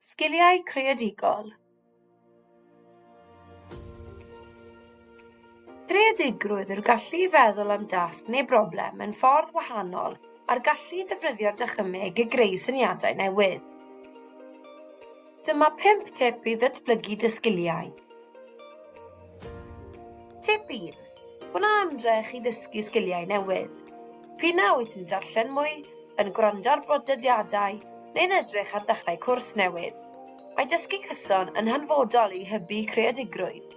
Sgiliau creadigol. Creadigrwydd yw'r gallu i feddwl am dasg neu broblem mewn ffordd wahanol a'r gallu i ddefnyddio'r dychymyg i greu syniadau newydd. Dyma 5 tip i ddatblygu dy sgiliau. Tip 1. Gwna ymdrech i ddysgu sgiliau newydd. P'un a wyt yn darllen mwy, yn gwrando ar bodlediadau neu'n edrych ar ddechrau cwrs newydd. Mae dysgu cyson yn hanfodol i hybu creadigrwydd.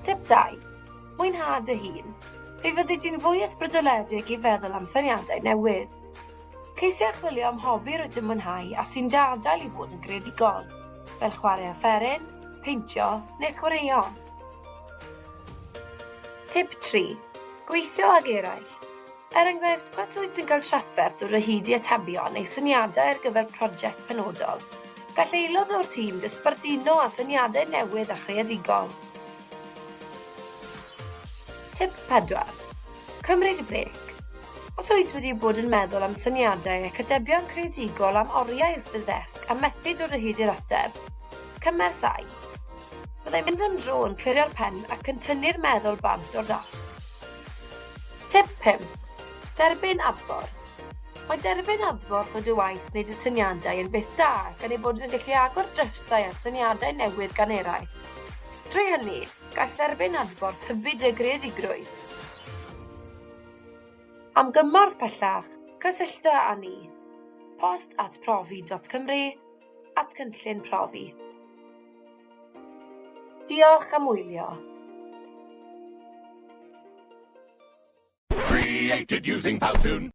Tip 2. Mwynha dy hun. Fe fyddi di'n fwy ysbrydoledig i feddwl am syniadau newydd. Ceisia chwilio am hobi rwyt yn mwynhau a sy'n dy adael i fod yn greadigol, fel chwarae offeryn, peintio neu chwaraeon. Tip 3. Gweithio ag eraill. Er enghraifft, os wyt yn cael trafferth dod o hyd i atebion neu syniadau ar gyfer prosiect penodol, gall aelod o'r tîm dy sbarduno â syniadau newydd a chreadigol. Tip 4. Cymryd brêc. Os wyt wedi bod yn meddwl am syniadau ac atebion creadigol am oriau wrth dy ddesg a methu dod o hyd i'r ateb, cymer saib. Byddai mynd am dro yn clirio'r pen ac yn tynnu'r meddwl bant o'r dasg. Tip 5. Derbyn adborth. Mae derbyn adborth o dy waith neu dy syniadau yn beth da gan ei bod yn gallu agor drysau at syniadau newydd gan eraill. Drwy hynny, gall dderbyn adborth hybu dy greadigrwydd. Am gymorth pellach, cysyllta â ni. Post at profi.cymru at cynllun profi. Diolch am wylio. Created using Powtoon.